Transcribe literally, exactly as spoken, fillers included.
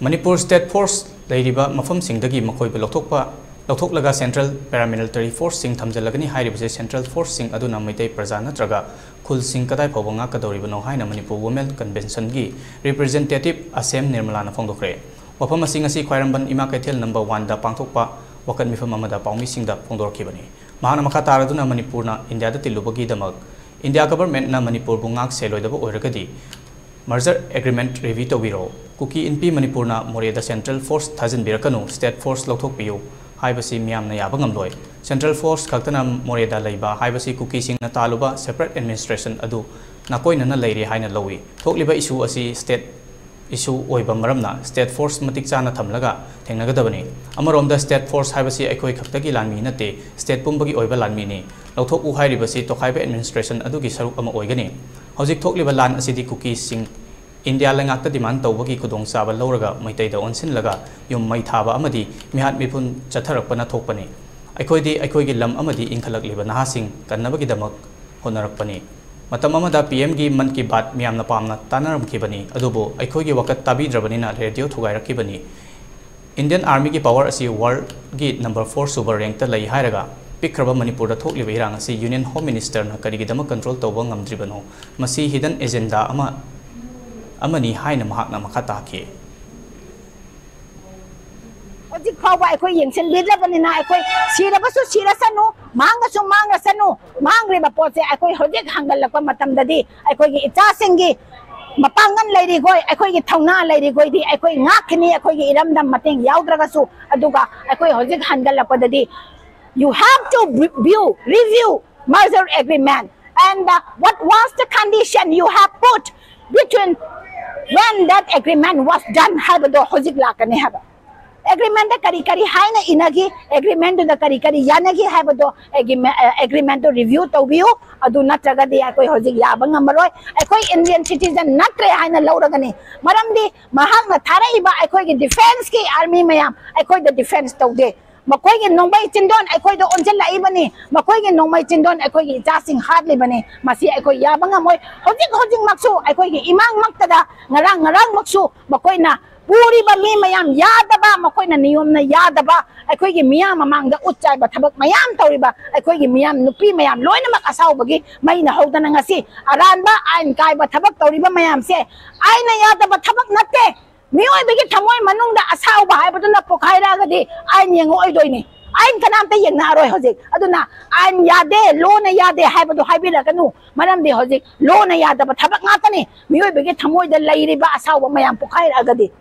Manipur state force ꯂꯩꯔꯤꯕ ꯃꯐꯝꯁꯤꯡꯗꯒꯤ ꯃꯈꯣꯏꯕꯨ ꯂꯧꯊꯣꯛꯄ ꯂꯧꯊꯣꯛꯂꯒ ꯁꯦꯟꯇ꯭ꯔꯦꯜ ꯄꯦꯔꯥꯃꯤꯂꯤꯇꯔꯤ ꯐꯣꯔꯁꯁꯤꯡ ꯊꯝꯖꯤꯜꯂꯒꯅꯤ ꯍꯥꯏꯔꯤꯕꯁꯦ ꯁꯦꯟꯇ꯭ꯔꯦꯜ ꯐꯣꯔꯁꯁꯤꯡ ꯑꯗꯨꯅ ꯃꯩꯇꯩ ꯄ꯭ꯔꯖꯥ ꯅꯠꯇ꯭ꯔꯒ ꯈꯨꯜꯁꯤꯡ ꯀꯗꯥꯏ ꯐꯥꯎꯕ ꯉꯥꯛꯀꯗꯧꯔꯤꯕꯅꯣ ꯍꯥꯏꯅ ꯃꯅꯤꯄꯨꯔ ꯋꯨꯃꯦꯟ ꯀꯟꯚꯦꯟꯁꯟꯒꯤ ꯔꯤꯄ꯭ꯔꯖꯦꯟꯇꯦꯇꯤꯚ ꯑꯁꯦꯝ ꯅꯤꯔꯃꯂꯥꯅ ꯐꯣꯡꯗꯣꯛꯈ꯭ꯔꯦ꯫ ꯋꯥꯐꯝ ꯑꯁꯤ ꯉꯁꯤ ꯈ꯭ꯋꯥꯏꯔꯝꯕꯟ ꯏꯃꯥ ꯀꯩꯊꯦꯜ ꯅꯝꯕꯔ ꯋꯥꯟꯗ ꯄꯥꯡꯊꯣꯛꯄ ꯋꯥꯀꯠ ꯃꯤꯐꯝ ꯑꯃꯗ ꯄꯥꯎꯃꯤꯁꯤꯡꯗ ꯐꯣꯡꯗꯣꯔꯛꯈꯤꯕꯅꯤ꯫ ꯃꯍꯥꯛꯅ ꯃꯈꯥ ꯇꯥꯔꯗꯨꯅ ꯃꯅꯤꯄꯨꯔꯅ ꯏꯟꯗꯤꯌꯥꯗ ꯇꯤꯜꯂꯨꯕꯒꯤꯗꯃꯛ ꯏꯟꯗꯤꯌꯥ ꯒꯚꯔꯟꯃꯦꯟꯠꯅ ꯃꯅꯤꯄꯨꯔꯕꯨ ꯉꯥꯛ ꯁꯦꯜꯂꯣꯏꯗꯕ ꯑꯣꯏꯔꯒꯗꯤ ꯃꯔꯖꯔ ꯑꯦꯒ꯭ꯔꯤꯃꯦꯟꯠ ꯔꯤꯚ꯭ꯌꯨ ꯇꯧꯕꯤꯔꯣ꯫ ꯀꯨꯀꯤ ꯏꯟꯄꯤ ꯃꯅꯤꯄꯨꯔꯅ ꯃꯣꯔꯦꯗ ꯁꯦꯟꯇ꯭ꯔꯦꯜ ꯐꯣꯔꯁ ꯊꯥꯖꯤꯟꯕꯤꯔꯛꯀꯅꯨ, ꯁ꯭ꯇꯦꯠ ꯐꯣꯔꯁ ꯂꯧꯊꯣꯛꯄꯤꯌꯨ ꯍꯥꯏꯕꯁꯤ ꯃꯤꯌꯥꯝꯅ ꯌꯥꯕ ꯉꯝꯂꯣꯏ꯫ ꯁꯦꯟꯇ꯭ꯔꯦꯜ ꯐꯣꯔꯁ ꯈꯛꯇꯅ ꯃꯣꯔꯦꯗ ꯂꯩꯕ ꯍꯥꯏꯕꯁꯤ ꯀꯨꯀꯤꯁꯤꯡꯅ ꯇꯥꯜꯂꯨꯕ ꯁꯦꯄꯔꯦꯠ ꯑꯦꯗꯃꯤꯅꯤꯁꯇ꯭ꯔꯦꯁꯟ ꯑꯗꯨ ꯅꯥꯀꯣꯏꯅꯅ ꯂꯩꯔꯦ ꯍꯥꯏꯅ ꯂꯧꯏ꯫ ꯊꯣꯛꯂꯤꯕ ꯏꯁꯨ ꯑꯁꯤ ꯁ꯭ꯇꯦꯠ ꯏꯁꯨ ꯑꯣꯏꯕ ꯃꯔꯝꯅ ꯁ꯭ꯇꯦꯠ ꯐꯣꯔꯁ ꯃꯇꯤꯛ ꯆꯥꯅ ꯊꯝꯂꯒ ꯊꯦꯡꯅꯒꯗꯕꯅꯤ꯫ ꯑꯃꯔꯣꯝꯗ ꯁ꯭ꯇꯦꯠ ꯐꯣꯔꯁ ꯍꯥꯏꯕꯁꯤ ꯑꯩꯈꯣꯏ ꯈꯛꯇꯒꯤ ꯂꯥꯟꯃꯤ ꯅꯠꯇꯦ, ꯁ꯭ꯇꯦꯠ ꯄꯨꯝꯕꯒꯤ ꯑꯣꯏꯕ ꯂꯥꯟꯃꯤꯅꯤ꯫ ꯂꯧꯊꯣꯛꯎ ꯍꯥꯏꯔꯤꯕꯁꯤ ꯇꯣꯈꯥꯏꯕ ꯑꯦꯗꯃꯤꯅꯤꯁꯇ꯭ꯔꯦꯁꯟ ꯑꯗꯨꯒꯤ ꯁꯔꯨꯛ ꯑꯃ ꯑꯣꯏꯒꯅꯤ꯫ ꯍꯧꯖꯤꯛ ꯊꯣꯛꯂꯤꯕ ꯂꯥꯟ ꯑꯁꯤꯗꯤ ꯀꯨꯀꯤꯁꯤꯡ ꯏꯟꯗꯤꯌꯥ ꯂꯩꯉꯥꯛꯇ ꯗꯤꯃꯥꯟ ꯇꯧꯕꯒꯤ ꯈꯨꯗꯣꯡꯆꯥꯕ ꯂꯧꯔꯒ ꯃꯩꯇꯩꯗ ꯑꯣꯟꯁꯤꯜꯂꯒ ꯌꯨꯝ ꯃꯩ ꯊꯥꯕ ꯑꯃꯗꯤ ꯃꯤꯍꯥꯠ ꯃꯤꯄꯨꯟ ꯆꯠꯊꯔꯛꯄꯅ ꯊꯣꯛꯄꯅꯤ꯫ ꯑꯩꯈꯣꯏꯗꯤ ꯑꯩꯈꯣꯏꯒꯤ ꯂꯝ ꯑꯃꯗꯤ ꯏꯟꯈꯠꯂꯛꯂꯤꯕ ꯅꯍꯥꯁꯤꯡ ꯀꯟꯅꯕꯒꯤꯗꯃꯛ ꯍꯣꯠꯅꯔꯛꯄꯅꯤ꯫ ꯃꯇꯝ ꯑꯃꯗ ꯄꯤ ꯑꯦꯝꯒꯤ ꯃꯟ ꯀꯤ ꯕꯥꯠ ꯃꯤꯌꯥꯝꯅ ꯄꯥꯝꯅ ꯇꯥꯅꯔꯝꯈꯤꯕꯅꯤ, ꯑꯗꯨꯕꯨ ꯑꯩꯈꯣꯏꯒꯤ ꯋꯥꯀꯠ ꯇꯥꯕꯤꯗ꯭ꯔꯕꯅꯤꯅ ꯔꯦꯗꯤꯑꯣ ꯊꯨꯒꯥꯏꯔꯛꯈꯤꯕꯅꯤ꯫ ꯏꯟꯗꯤꯌꯟ ꯑꯥꯔꯃꯤꯒꯤ ꯄꯥꯋꯔ ꯑꯁꯤ ꯋꯥꯔꯜꯒꯤ ꯅꯝꯕꯔ ꯐꯣꯔ ꯁꯨꯕ ꯔꯦꯡꯛꯇ ꯂꯩ ꯍꯥꯏꯔꯒ ꯄꯤꯛꯈ꯭ꯔꯕ ꯃꯅꯤꯄꯨꯔꯗ ꯊꯣꯛꯂꯤꯕ ꯏꯔꯥꯡ ꯑꯁꯤ ꯌꯨꯅꯤꯌꯟ ꯍꯣꯝ ꯃꯤꯅꯤꯁꯇꯔꯅ ꯀꯔꯤꯒꯤꯗꯃꯛ ꯀꯟꯇ꯭ꯔꯣꯜ ꯇꯧꯕ ꯉꯝꯗ꯭ꯔꯤꯕꯅꯣ? ꯃꯁꯤ ꯍꯤꯗꯟ ꯑꯦꯖꯦꯟꯗꯥ ꯑꯃ ꯑꯃꯅꯤ ꯍꯥꯏꯅ ꯃꯍꯥꯛꯅ ꯃꯈꯥ ꯇꯥꯈꯤ꯫ ꯍꯧꯖꯤꯛ ꯐꯥꯎꯕ ꯑꯩꯈꯣꯏ ꯌꯦꯡꯁꯤꯟꯕꯤꯗ꯭ꯔꯕꯅꯤꯅ ꯑꯩꯈꯣꯏ ꯁꯤꯔꯕꯁꯨ ꯁꯤꯔꯁꯅꯨ, ꯃꯥꯡꯉꯁꯨ ꯃꯥꯡꯉꯁꯅꯨ, ꯃꯥꯡꯈ꯭ꯔꯤꯕ ꯄꯣꯠꯁꯦ ꯑꯩꯈꯣꯏ ꯍꯧꯖꯤꯛ ꯍꯥꯡꯒꯠꯂꯛꯄ ꯃꯇꯝꯗꯗꯤ ꯑꯩꯈꯣꯏꯒꯤ ꯏꯆꯥꯁꯤꯡꯒꯤ ꯃꯄꯥꯡꯒꯜ ꯂꯩꯔꯤꯈꯣꯏ, ꯑꯩꯈꯣꯏꯒꯤ ꯊꯧꯅꯥ ꯂꯩꯔꯤꯈꯣꯏꯗꯤ ꯑꯩꯈꯣꯏ ꯉꯥꯛꯈꯤꯅꯤ, ꯑꯩꯈꯣꯏꯒꯤ ꯏꯔꯝꯗꯝ ꯃꯇꯦꯡ ꯌꯥꯎꯗ꯭ꯔꯒꯁꯨ꯫ ꯑꯗꯨꯒ ꯑꯩꯈꯣꯏ ꯍꯧꯖꯤꯛ ꯍꯟꯒꯠꯂꯛꯄꯗꯗꯤ you have to view, review merger agreement and uh, what was the condition you have put between when that agreement was done ꯍꯥꯏꯕꯗꯣ ꯍꯧꯖꯤꯛ ꯂꯥꯛꯀꯅꯤ ꯍꯥꯏꯕ꯫ ꯑꯦꯒ꯭ꯔꯤꯃꯦꯟꯗ ꯀꯔꯤ ꯀꯔꯤ ꯍꯥꯏꯅ ꯏꯅꯈꯤ, ꯑꯦꯒ꯭ꯔꯤꯃꯦꯟꯗꯨꯗ ꯀꯔꯤ ꯀꯔꯤ ꯌꯥꯅꯈꯤ ꯍꯥꯏꯕꯗꯣ ꯑꯦꯒ꯭ꯔꯤꯃꯦꯟꯗꯣ ꯔꯤꯚ꯭ꯌꯨ ꯇꯧꯕꯤꯌꯨ꯫ ꯑꯗꯨ ꯅꯠꯇ꯭ꯔꯒꯗꯤ ꯑꯩꯈꯣꯏ ꯍꯧꯖꯤꯛ ꯌꯥꯕ ꯉꯝꯃꯔꯣꯏ꯫ ꯑꯩꯈꯣꯏ ꯏꯟꯗꯤꯌꯟ ꯁꯤꯇꯤꯖꯟ ꯅꯠꯇ꯭ꯔꯦ ꯍꯥꯏꯅ ꯂꯧꯔꯒꯅꯤ꯫ ꯃꯔꯝꯗꯤ ꯃꯍꯥꯛꯅ ꯊꯥꯔꯛꯏꯕ ꯑꯩꯈꯣꯏꯒꯤ ꯗꯤꯐꯦꯟꯁꯀꯤ ꯑꯥꯔꯃꯤ ꯃꯌꯥꯝ ꯑꯩꯈꯣꯏꯗ ꯗꯤꯐꯦꯟꯁ ꯇꯧꯗꯦ꯫ ꯃꯈꯣꯏꯒꯤ ꯅꯣꯡꯃꯩ ꯆꯤꯟꯗꯣꯟ ꯑꯩꯈꯣꯏꯗ ꯑꯣꯟꯁꯤꯜꯂꯛꯏꯕꯅꯤ꯫ ꯃꯈꯣꯏꯒꯤ ꯅꯣꯡꯃꯩ ꯆꯤꯟꯗꯣꯟ ꯑꯩꯈꯣꯏꯒꯤ ꯏꯆꯥꯁꯤꯡ ꯍꯥꯠꯂꯤꯕꯅꯤ꯫ ꯃꯁꯤ ꯑꯩꯈꯣꯏ ꯌꯥꯕ ꯉꯝꯃꯣꯏ꯫ ꯍꯧꯖꯤꯛ ꯍꯧꯖꯤꯛꯃꯛꯁꯨ ꯑꯩꯈꯣꯏꯒꯤ ꯏꯃꯥꯡꯃꯛꯇꯗ ꯉꯔꯥꯡ ꯉꯔꯥꯡꯃꯛꯁꯨ ꯃꯈꯣꯏꯅ ꯄꯨꯔꯤꯕ ꯃꯤ ꯃꯌꯥꯝ ꯌꯥꯗꯕ, ꯃꯈꯣꯏꯅ ꯅꯤꯌꯣꯝꯅ ꯌꯥꯗꯕ, ꯑꯩꯈꯣꯏꯒꯤ ꯃꯤꯌꯥꯝ ꯃꯃꯥꯡꯗ ꯎꯠ ꯆꯥꯏꯕ ꯊꯕꯛ ꯃꯌꯥꯝ ꯇꯧꯔꯤꯕ ꯑꯩꯈꯣꯏꯒꯤ ꯃꯤꯌꯥꯝ, ꯅꯨꯄꯤ ꯃꯌꯥꯝ ꯂꯣꯏꯅꯃꯛ ꯑꯁꯥꯎꯕꯒꯤ ꯃꯩꯅ ꯍꯧꯗꯅ ꯉꯁꯤ ꯑꯔꯥꯟꯕ ꯑꯥꯏꯟ ꯀꯥꯏꯕ ꯊꯕꯛ ꯇꯧꯔꯤꯕ ꯃꯌꯥꯝꯁꯦ ꯑꯥꯏꯟꯅ ꯌꯥꯗꯕ ꯊꯕꯛ ꯅꯠꯇꯦ꯫ ꯃꯤꯑꯣꯏꯕꯒꯤ ꯊꯃꯣꯏ ꯃꯅꯨꯡꯗ ꯑꯁꯥꯎꯕ ꯍꯥꯏꯕꯗꯨꯅ ꯄꯣꯛꯈꯥꯏꯔꯛꯑꯒꯗꯤ ꯑꯥꯏꯟ ꯌꯦꯡꯉꯛꯑꯣꯏꯗꯣꯏꯅꯤ꯫ ꯑꯥꯏꯟ ꯀꯅꯥꯝꯇ ꯌꯦꯡꯅꯔꯣꯏ ꯍꯧꯖꯤꯛ꯫ ꯑꯗꯨꯅ ꯑꯥꯏꯟ ꯌꯥꯗꯦ, ꯂꯣꯅ ꯌꯥꯗꯦ ꯍꯥꯏꯕꯗꯣ ꯍꯥꯏꯕꯤꯔꯛꯀꯅꯨ꯫ ꯃꯔꯝꯗꯤ ꯍꯧꯖꯤꯛ ꯂꯣꯅ ꯌꯥꯗꯕ ꯊꯕꯛ ꯉꯥꯛꯇꯅꯤ꯫ ꯃꯤꯑꯣꯏꯕꯒꯤ ꯊꯃꯣꯏꯗ ꯂꯩꯔꯤꯕ ꯑꯁꯥꯎꯕ ꯃꯌꯥꯝ ꯄꯣꯛꯈꯥꯏꯔꯛꯑꯒꯗꯤ꯫